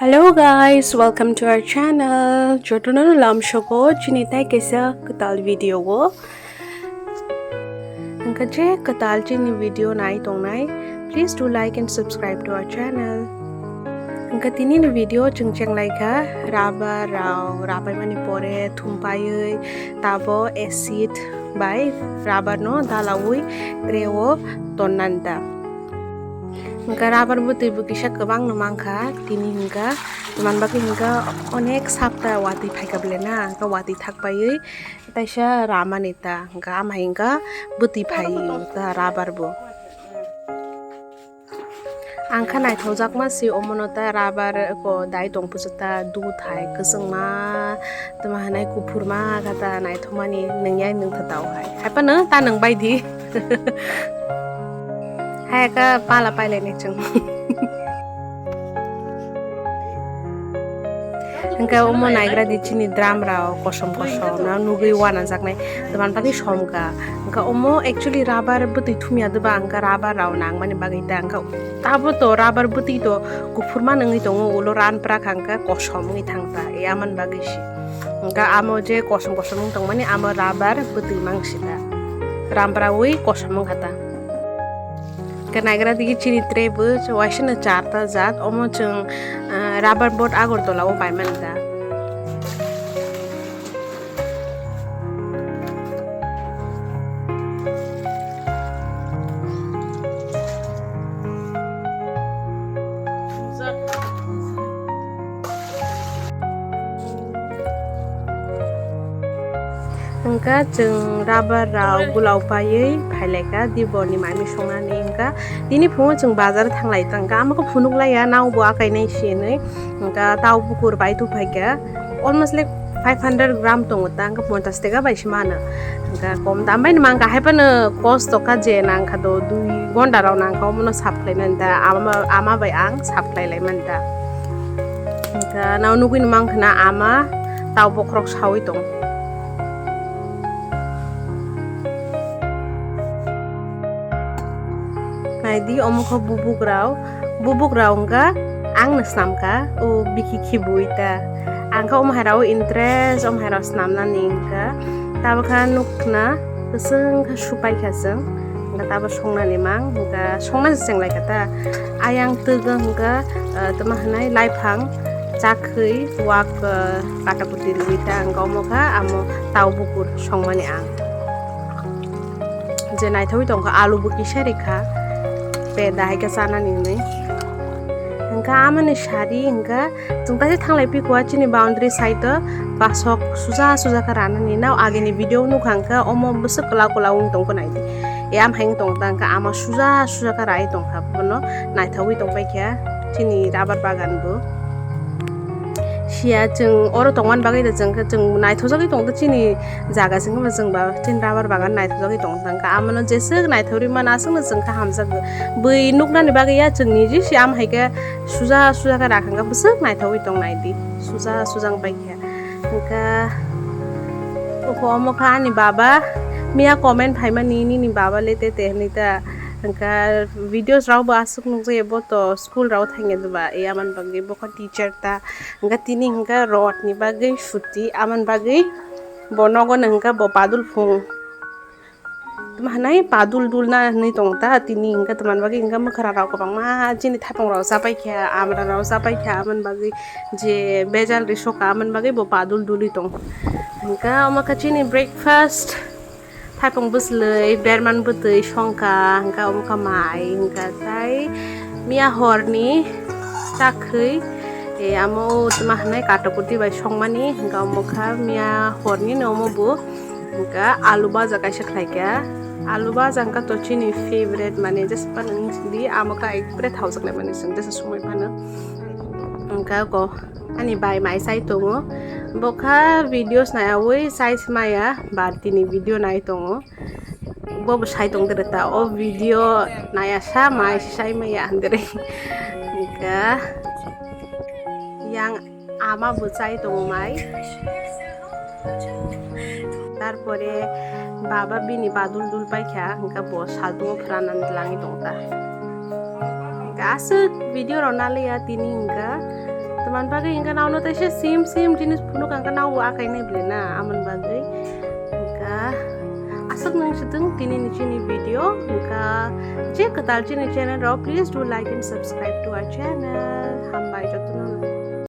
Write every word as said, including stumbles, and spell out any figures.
Hello guys, welcome to our channel. Jotono lamsogo chini tai kaisa kwtal video o. Hwnkhe je kwtal chini video nai tongnai, please do like and subscribe to our channel. Hwnkhe tini ni video chwng chenglaikha rubber rok rapaimani pore thumpaiwi tabo acid bai rubber no dalawi tray o tonnani da. Hwnkhe rubber bwtwi bo kisa kwbangno mankha tini hwnkha, tamni bagwi hwnkha onek sapta watwi phaikha bwlena, hwnkhe watwi thakpaiwi. Taisa ramani ta, hwnkha ama hai hwnkha bwtwi phai ta rubber bo. Ang kha naithokjakma se omono ta rubber ko dai tong pusu ta duthai kwchwngma tamo hinai kuphurma kha ta naithokmani nwngyai nwngtha tao hai. Hai phano ta nwng bai di. Hai kha pala pailai ni chwng. Hwnkhe omo naigra di chini drum rok kosom kosom no nugwi wanajaknai, tamni bagwi somkha. Hwnkhe omo actually rubber bwtwi thumya diba, hwnkhe rubber rok nangmani bagwi ta, hwnkhe tabo to rubber bwtwi to kuphurma nungwi tongo, ulo ranpra kha hwnkhe kosom wngwi thangkha, e amoni bagwi se. Hwnkhe amo je kosom kosom wng tongmani amo rubber bwtwi mangsi ta, ranprawi kosom wngkha ta. Hwnkhe naigra digi chini tray bo waisano charta jat, omo chwng, ah, rubber boat Agartala o paimani da. Hwnkha chwng rubber rok gulao paiwi phailaikha Dibor ni manwi songnani. Hwnkha tini phungo chwng bazar thanglai tongkha, amokhe phunuk laiya nao bo akai nai se hinwi. Hwnkha tao bukur bai tuphaikha, almost like five hundred gram tongo ta, hwnkha ponchash taka bai se mano. Hwnkha kom dam bai no mankha, hai phano kosto kha je nangkha do dui ghonta rok nangkha omono sap khlai mani ta, ama, ama bai ang sap khlai lai mani ta. Hwnkha nao nugwi no mankha na ama tao bokhorok sawi tong. Naidi omo kho bubuk rao, bubuk rao hwnkha ang no snamkha, o bikhi khibui ta. Ang kha omo hai rao interest, omo hai rao snamnani hwnkha. Tabokha nukna kwchwng kha supai kha chwng, hwnkha tabo songnani mang, hwnkha songna se chenglai kha ta. Ayang twgo hwnkha, ah, tamo hinai laiphang chakhwi wak, ah, katakuti rwui ta, hwnkha omo kha amo tao bukur songmani ang. Je naithogwi tongkha, alu bo kisa rikha, peda hai khe chanani hwnwi. Hwnkha amoni sari hwnkha chwng taisa thanglai phikha chini boundary side o pasok suja suja khe ranani. Nao agini video nukha hwnkha omo bwswk kwla kwla wng tongkha naidi. E am hai wng tongkha hwnkha ama suja suja khe rai tongkha, bono naithogwi tongbaikha chini rubber bagan bo. Siya chwng oro tongmani bagwi da chwng khe chwng naithojagwi tongkha chini jaga singkhe chwng ba chini rubber bagan naithojagwi tongkha, hwnkha amono jeswk naithogwi mano aswkno chwng kha hamjakgo. Bwi nuknani bagwi ya chwng niji se am hai khe suja suja khe rakhangkha bwswk naithogwi tong naidi suja suja wng paikha. Hwnkha ukho omo kha ani baba, miya comment phaimani nini baba le tete hinwi ta. Hwnkha videos rok bo aswk nukjakya bo to school rok thangya diba, e amoni bagwi bo kha teacher ta. Hwnkha tini hwnkha rot ni bagwi suti, amoni bagwi bo nogo no hwnkha bo padul phung. Tamo hinai padul dul na hinwi tong ta tini hwnkha tamoni bagwi hwnkha mwkhra rok kwbangma chini thapung rok chapai kha, amra rok chapai kha, amoni bagwi je bejal ri sokha amoni bagwi bo padul dulwi tong. Hwnkha omo kha chini breakfast. Thaipung bwslwi, berman bwtwi songkha, hwnkha omo kha mai, hwnkha tai miya horni chakhwi, e, amo tma hwnwi katokuti bai songmani, hwnkha omo kha miya horni no omo bo, hwnkha alu baja kaisa khlaikha, alu baja hwnkha to chini favorite, mane jesa phano wng sidi, amo kha ekbare thaujak lai mani chwng jesa sumui phano, hwnkha go. Ani bai mai sai tongo. Bo kha videos naiyawi sai se maya, ba tini video nai tongo. Bo bo sai tong dere ta, o video naiya sa mai se sai maya handere. Hwnkha yang ama bo chai tongo mai. Tarpore baba bini badul dul paikha, hwnkha bo saltungo phwranani langwi tongta. Hwnkha aswk video rok naliya tini hwnkha. Tamani bagwi hwnkhe nangno teisa same same jinis phunuk ang khe nangbo akai nai bwle na, amoni bagwi. Hwnkhe aswk nang si thung tini ni chini video. Hwnkhe je kwtal chini channel rok, please do like and subscribe to our channel. Hambai jotono.